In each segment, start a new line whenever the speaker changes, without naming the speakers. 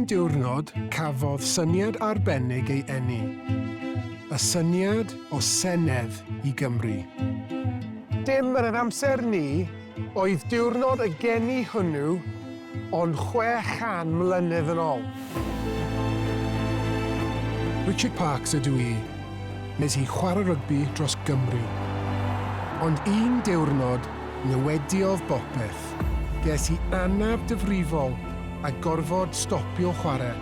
diwrnod cafodd syniad arbennig ei eni. Y syniad o Senedd i Gymru. Dim yn ein amser ni oedd diwrnod y geni hwnnw ond 600 mlynedd yn ol. Richard Parks ydw i. Nes i chwarae rygbi dros Gymru. Ond un diwrnod, newidiodd bopeth. Ges i anaf difrifol a gorfod stopio chwarae.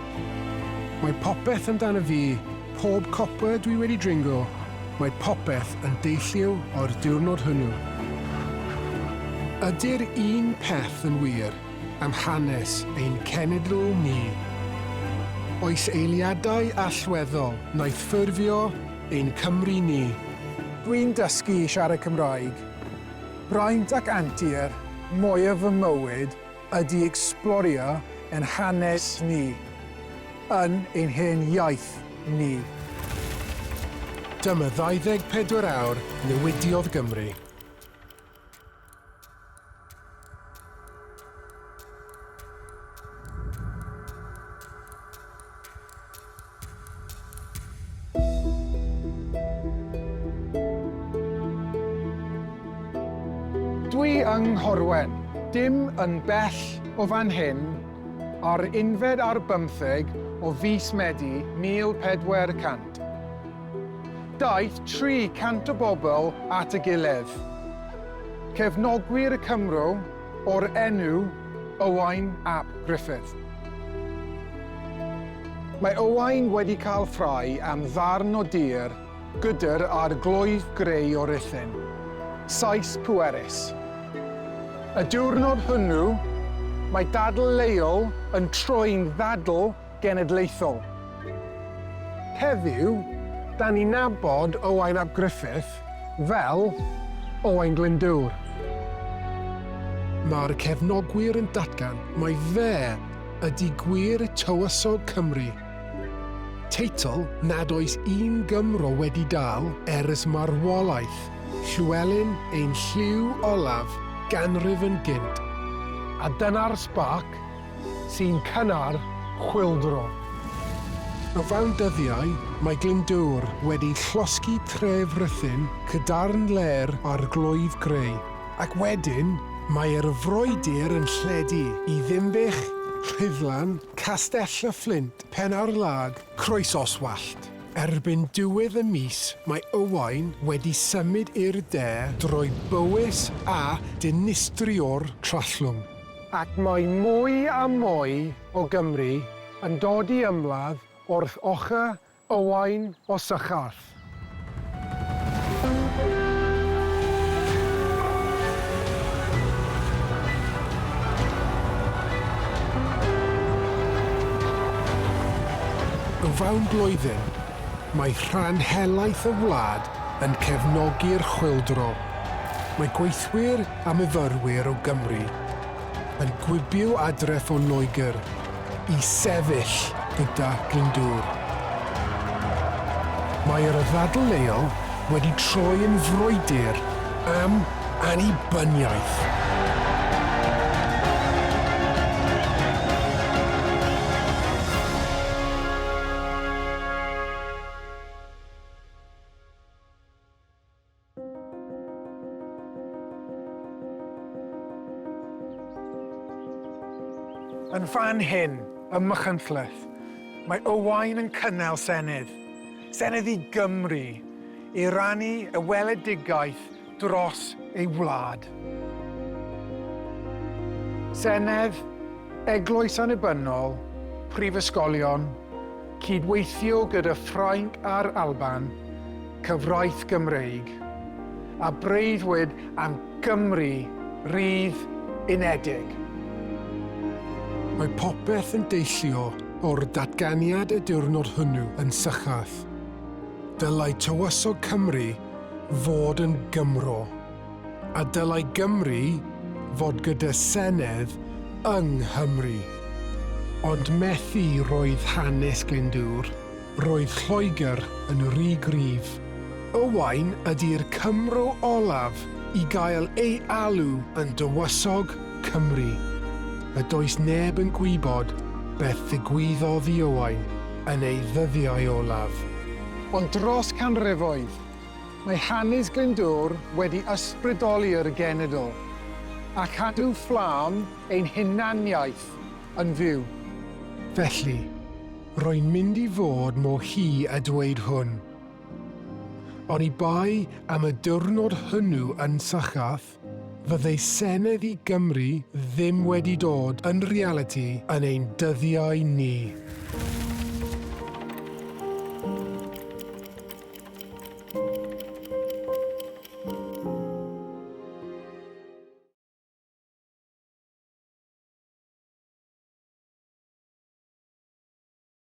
Mae popeth amdano fi, pob copa dwi wedi dringo, mae popeth yn deillio o'r diwrnod hwnnw. Ydy'r un peth yn wir am hanes ein cenedl ni? Oes eiliadau allweddol wnaeth ffurfio ein Cymru ni? Dwi'n dysgu i siarad Cymraeg. Braint ac antur mwyaf fy mywyd ydy ecsblorio ein hanes ni, yn ein hen iaith ni. Dyma 24 awr newidiodd Gymru. Dwi yng Nghorwen, dim yn bell o fan hyn, ar unfed ar bymtheg o fis Medi 1400. Daeth 300 o bobl at y gilydd. Cefnogwyr y Cymro o'r enw Owain ap Gruffydd. Mae Owain wedi cael ffrae am ddarn o dir gwydr a'r glwyf greu o Ruthun. Sais pwerus. Y diwrnod hwnnw, mae dadl leol yn troi'n ddadl genedlaethol. Heddiw, 'da ni'n nabod Owain ap Gruffydd fel Owain Glyndŵr. Mae'r cefnogwyr yn datgan mai fe ydy gwir Tywysog Cymru. Teitl nad oes un Gymro wedi dal ers marwolaeth Llywelyn ein Llyw Olaf ganrif yn gynt. A dyna'r sbarc sy'n cynnar chwyldro. O fewn dyddiau, mae Glyndŵr wedi llosgi tref Rhuthun cydarn lêr ar glwyf Grey, ac wedyn mae'r frwydr yn lledu i Ddinbych, Rhuddlan, Castell y Fflint, Penarlâg, Croesoswallt. Erbyn diwedd y mis, mae Owain wedi symud i'r de drwy Bowys a dinistrio'r Trallwng. Ac mae mwy a mwy o Gymry yn dod i ymladd wrth ochr Owain o Sycharth. O fewn blwyddyn, mae rhan helaeth y wlad yn cefnogi'r chwyldro. Mae gweithwyr a myfyrwyr o Gymru yn gwibio adref o Loegr i sefyll gyda Glyndŵr. Mae'r ddadl leol wedi troi yn frwydr am annibyniaeth. Yn fan hyn, ym Machynlleth, mae Owain yn cynnal Senedd, Senedd i Gymru, i rannu y weledigaeth dros ei wlad. Senedd, Eglwys Annibynnol, Prifysgolion, cydweithio gyda Ffrainc a'r Alban, cyfraith Gymreig, a breuddwyd am Gymru rydd unedig. Mae popeth yn deillio o'r datganiad y diwrnod hwnnw yn Sycharth. Dylai Tywysog Cymru fod yn Gymro, a dylai Gymru fod gyda Senedd yng Nghymru. Ond methu roedd hanes Glyndŵr. Roedd Lloegr yn rhy gryf. Owain ydy'r Cymro olaf i gael ei alw yn Dywysog Cymru, a does neb yn gwybod beth ddigwyddodd i Owain yn ei ddyddiau olaf. Ond dros canrifoedd, mae hanes Glyndŵr wedi ysbrydoli'r genedl, a chadw fflam ein hunaniaeth yn fyw. Felly, rwy'n mynd i fod mor hy a dweud hwn. Oni bai am y diwrnod hwnnw yn Sycharth, Fyddai Senedd i Gymru ddim wedi dod yn realiti yn ein dyddiau ni.